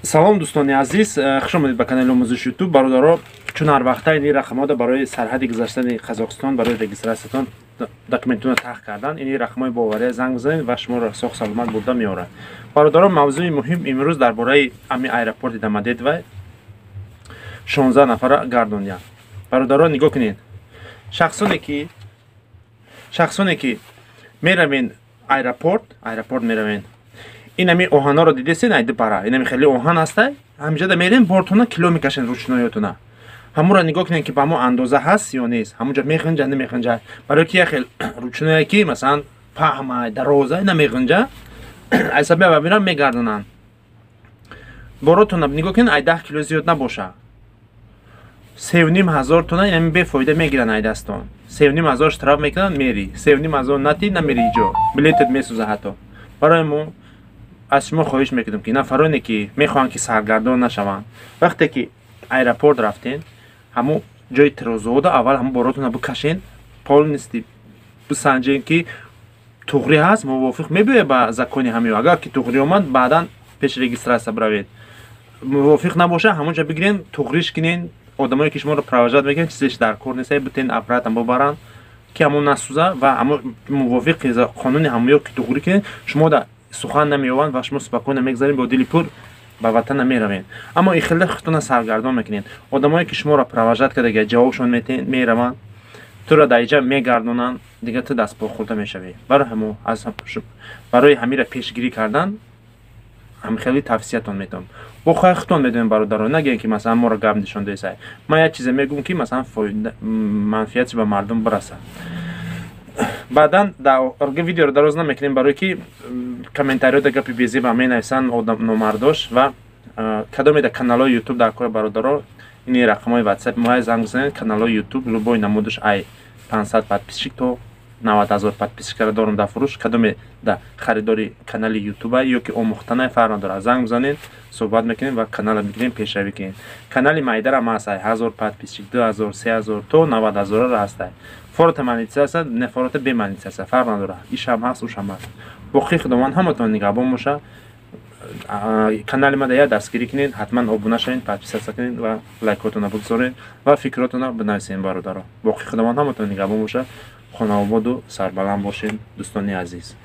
Салом, дӯстони азиз, хуш омадед ба канали омӯзиши Ютуб. Бародаро, чун ҳар вақта ини рақамҳода барои сарҳади гузаштани Қазоқистон, барои регистратсиятон, документатонро тах кардан, ини рақамҳои бовария занг бизанед ва шуморо соғ саломат бурда меорад. Бародаро, мавзӯи муҳим имрӯз дар бораи ами аэропорти Домодедово 16 нафара гардондиям. Бародаро, нигоҳ кунед, шахсоне ки меравен аэропорт меравен, инами оҳанҳоро дидесен, айди бара инами хеле оҳан ҳастай, ҳамиҷада мерем, бортона кило мекашен, ручной ётона. Ҳамуро нигоҳ кунед, ки ба мо андоза ҳаст ё нест, ҳамунҷа меғинҷа, намеғинҷа. Барои ки як хел ручной е ки масалан паҳмай, дароза, намеғинҷа, аз сабаби мирам мегардонанд. Боротона нигоҳ кунед, ай 10 кило зиёд набоша. 3500 тона инами бефоида мегиранд ай дастон. 3500 штраф мекунанд, мери 3500 нати, намери ҷо, билетет месӯза ҳатто. Барои мо аз шумо хоҳиш мекунем, ки нафароне ки мехоҳанд, ки саргардон нашаванд, вақте ки аэропорт рафтен, ҳамун ҷои тирозода аввал ҳамун боротона бикашен, полностью бисанҷен, ки туғрӣ ҳаст, мувофиқ мебиёяд ба закони ҳамиё. Агар ки туғрӣ омад, баъдан пеш регистратсия биравед. Мувофиқ набоша, ҳамонҷа бигирен, туғриш кунен. Одамое ки шуморо провожать мекунанд, чизеш дар кор нест, битен обратно бубаранд, ки ҳамон насӯза ва ҳамон мувофиқи қонуни ҳамоё ки туғрӣ кунед, шумо да сухан намеёванд ва шумо спокойно мегзаред, бо дили пур ба ватан намеравед. Аммо ихеле худтона саргардон мекунед. Одамое ки шуморо провожать кардага, ҷавобшон мераванд, туро дар иҷа мегардонанд, дига ту дастпо хӯрда мешавӣ. Барои ҳамира пешгирӣ кардан ҳамхеле тавсиятон метавам. Бо хоҳи худтон медонем, бародарон, нагӯем, ки масалан моро гап нишон десай. Ман як чизе мегӯм, ки масалан манфиатш ба мардум бирасад. Баъдан видеоро дароз намекунем, барое ки комментариёда гапи безеба менависанд одам номардош. Ва кадоме дар каналҳои Ютуб дар кори, бародаро, ини рақамҳои Ватсап моя, занг бизанед. Каналҳои Ютуб любой намудаш, ай 500 подписчик то 90 ҳазор подписчик ара дорум дар фурӯш. Кадоме да харидори канали Ютуба ё ки омӯхтана, фарқ надорад, занг бизанед, суҳбат мекунем ва канала мегирем, пешравӣ кунем. Канали майдарам ҳастай, 1000 подписчик, 2000, 3000 то 90 ҳазорара ҳастай. Форота монетизатсия, не форота бе монетизатсия, фарқ надорад, ишам ҳаст, ушам ҳаст. Боқӣ Худованд ҳаматон нигаҳбон боша. Канали мада я дастгирӣ кунед, ҳатман обуна шавед, подписаться кунед ва лайкотона бигзоред ва фикротона бинависед. Бародаро, боқӣ Худованд ҳаматон нигаҳбон боша. Хонаободу сарбаланд бошед, дӯстони азиз.